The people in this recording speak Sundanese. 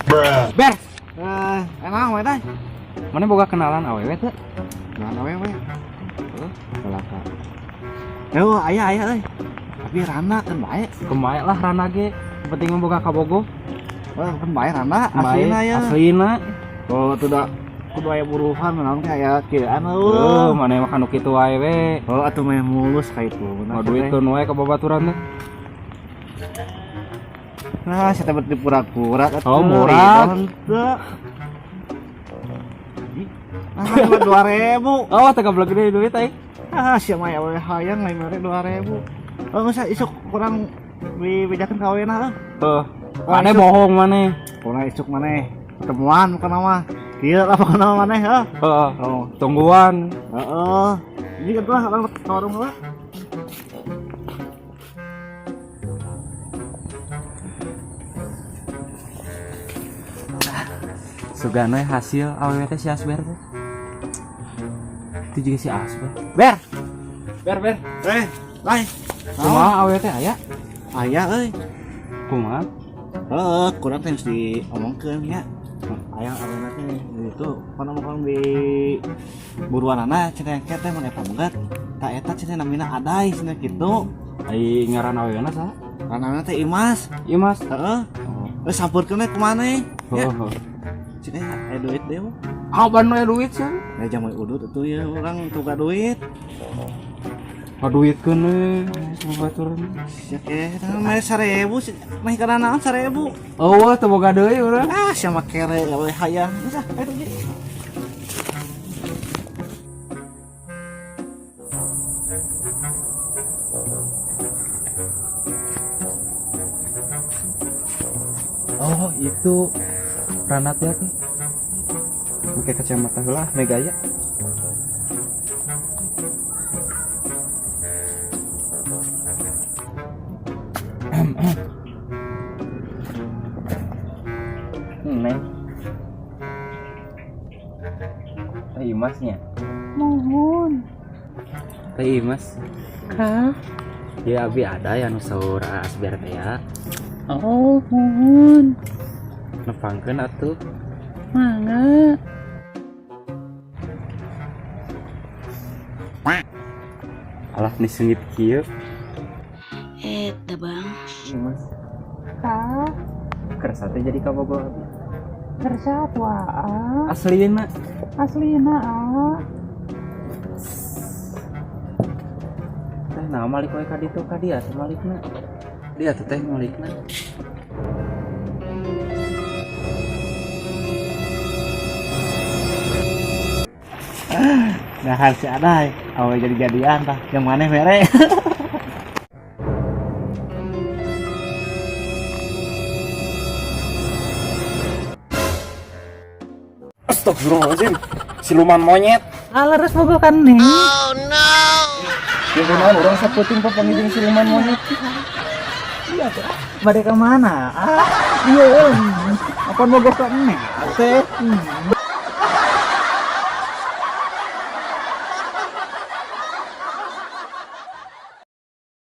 Ber, Emang we teh. mana boga kenalan awewe teh? Kenalan awewe. Heeh, Celaka. Yo, aya aya euy. Tapi rana kan bae. Kumaha lah rana ge, penting mah boga kabogo. Oh, kan bae rana aslina ya. Aslina. Oh, tuh da kudu aya buruhan naon teh aya kieuan Heuh, eueuh. mana mah kanu kitu wae we. Oh, atuh meh mulus ka itu. Mau duitkeun wae ka babaturan teh. Nah, saya teh dipura-pura atuh. Oh, murah. Henteu. Ah, cuma 2.000. Oh, teh gablek gede duit aing. Ah, sia mah awewe hayang lain mere 2.000. Oh, masa isuk kurang dibejakeun ka awena lah. Heuh. Mane bohong maneh. Kurang isuk maneh ketemuan bukan nama. Kieu lah bukan nama maneh heuh. Heeh. Oh, Tungguan. heeh. Ini kan lah orang ke warung heula. Sugana hasil awewe teh si Asber teh. Itu juga si Asber. Ber. Ber, ber. Eh, lain. Kumaha awewe teh aya? Aya euy. Kumaha? Heeh, kurang teh geus diomongkeun nya. Aya awena teh itu kono mah di buruanana cenah engke teh mun eta megat. Ta eta cenah namina Adai cenah kitu. Ai ngaran awewena saha? Ngaranna teh Imas. Imas. Heeh. Terus sampeurkeun we kumaha Oh. ya. Heeh. Cenah aya duit deui mah. Aban we duit sih. Ya jamu udut atuh ya urang tuka duit. Ngaduitkeun we babaturan. Sia ke tah mah 1.000 sih. Mah kana naon 1.000. Eueuh teu boga deui urang. Ah, sia mah kere gawe hayang. Geus ah, ayo tuh. Oh, itu Ranat ya teh. Pakai kacamata heula megaya. Neng. Teh Imasnya. Mohon. Teh Imas. Kah? Ya abi ada ya nu saur Asber teh ya. Oh, mohon. Nepangkeun atuh. Mangga. Alah nih sengit kieu. Eta bang. Imas. Kah? Kersa teh jadi kabogo abi. Kersa atuh aa. Aslina. Aslina aa. Teh nah malik wae ka ditu ka dia teh malikna. Dia tuh teh malikna. Nah, si Adai, awe jadi-jadian tah. Yang maneh mere. Astagfirullahaladzim, siluman monyet. Ah, leres bogo kan nih. Ya kunaon urang saputing papanggih jeung siluman monyet. Iya tuh. Bade ka mana? Ah, iya. Apa bogo ka neng? Teh.